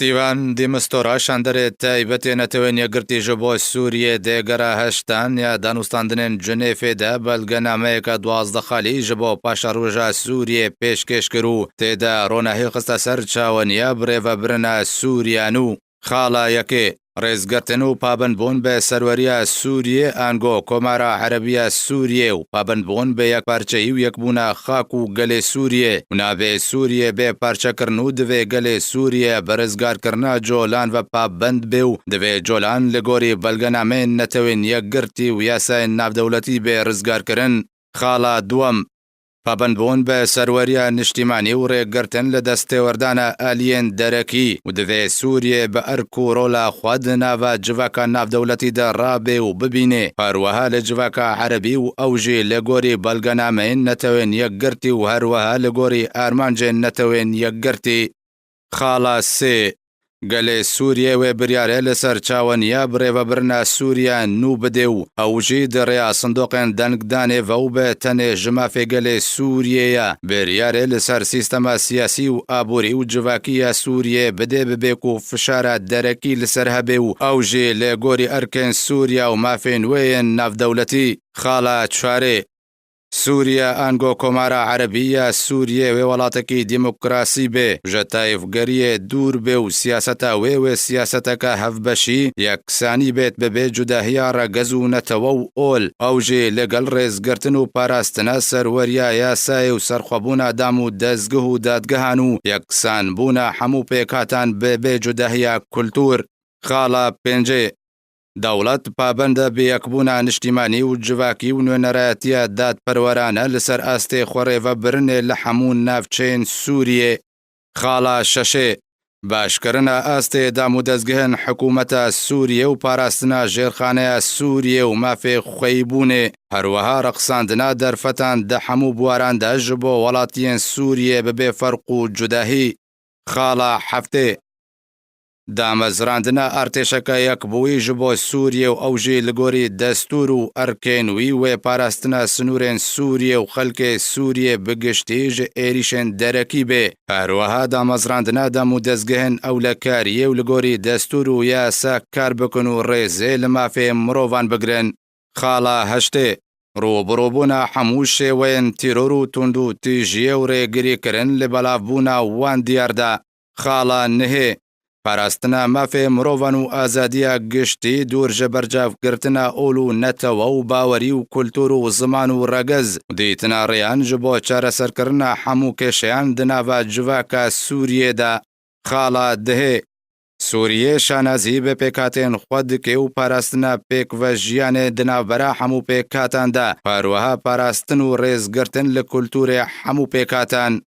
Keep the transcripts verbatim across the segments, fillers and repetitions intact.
Îvan Dîmistora şanderê taybetê Netewên Yekgirtî ji bo Sûriyê dê gera heştan ya danûstandinên Cinêfê de belgenameyeke duwazdeh xalî ji bo paşeroja Sûriyê pêşkêş kir û tê de ronahî xiste ser çaweniya birêvebirina Sûriya nû. Xala yekê, rêzgirtin û pabendbûn bi serweriya Sûriyê ango Komara Erebiya Sûriyê û pabendbûn bi yekparçeyî û yekbûna xak û gelê Sûriyê û navê Sûriyê bê parçekirin û divê gelê Sûriyê bi rizgarkirina colan ve pabend bê û divê colan li gorî belgenameyên Netewên Yekgirtî û yasayên navdewletî bê rizgarkirin. Xala duwem, pabendbûn bi serweriya niştîmanî û rêgirtin li destêwerdana aliyên derekî û divê Sûriyê bi erk û rola xwe di nava civaka navdewletî de rabê û bibînê, her wiha li civaka erebî û ew jî li gorî belgenameyên Netewên Yekgirtî û her wiha li gorî armancên Netewên Yekgirtî. Xala sê, gelê Sûriyê wê biryarê li ser çaweniya birêvebirina Sûriya nû bidê û ew jî di rêya sindoqên dengdanê ve û bi tenê ji mafê gelê Sûriyê ye biryarê li ser sîstema siyasî û aborî û civakî ya Sûriyê bidê, bibê ku fişara derekî li ser hebe û ew jî li gorî erkên Sûriya û mafên wê yên navdewletî. Xala çarê, Sûriye ango Komara Erebî ya Sûriyê wê welatekî demokrasî be, ji tayîfgeriyê dûr be û siyaseta wê wê siyaseteke hevbeşî, yeksanî bêt, bibe cudahiya regez û netewe û ol. Ew jî li gel rêzgirtin û parastina serweriya yasayê û serxwebûna dam û dezgeh û dadgehan û yeksanbûna hemû pêkhatan bibe cudahiya kultur. Xala pêncê, dewlet pabend e bi yekbûna niştîmanî û civakî û nûnerayetiya dadperwerane li ser astê xwerêvebirinê li hemû navçeyên Sûriyê. Xala şeşê, başkirina astê dam û dezgehên hikûmeta Sûriyê û parastina jêrxaneya Sûriyê û mafê xweyîbûnê, her wiha reqsandina derfetan di hemû buwaran de ji bo welatiyên Sûriyê bi bêferq û cudahî. Xala heftê, damezrandina artêşeke yekbûyî ji bo Sûriyê û ew jî li gorî destûr û erkên wî wê parastina sinûrên Sûriyê û xelkê Sûriyê bi giştî ji êrîşên derekî bê. Her wiha damezrandina dam û dezgehên ewlekariyê û li gorî destûr û yasa kar bikin û rêzê li mafê mirovan bigirin. Xala heştê, rûbirûbûna hemû şêweyên tîror û tundûtîjiyê û rêgirîkirin li belavbûna wan diyar de. Xala nihê, parastina mafê mirovan û azadiya giştî dûr ji bercavgirtina ol û netewe û bawerî û kultur û ziman û regez û dîtina rêyan ji bo çareserkirina hemû kêşeyan di nava civaka Sûriyê de. Xala dihê, Sûriyê şanazî bi pêkhatên xwe dike û parastina pêkvejiyanê di navbera hemû pêkhatan de, her wiha parastin û rêzgirtin li kulturê hemû pêkhatan.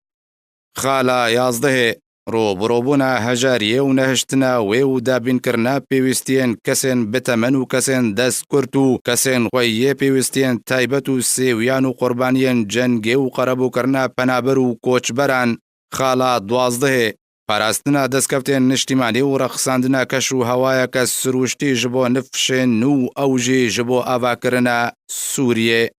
Xala yazdehê, rûbirûbûna hejariyê û nehiştina wê û dabînkirina pêwîstiyên kesên bi temen û kesên destkurt û kesên xweyî yê pêwîstiyên taybet û sêwiyan û qurbaniyên cengê û qerebûkirina penaber û koçberan. Xala duwazdehê, parastina destkevtên niştîmanî û rexsandina keş û hewayeke sirûştî ji bo nifşên nû û ew jî ji bo avakirina Sûriyê.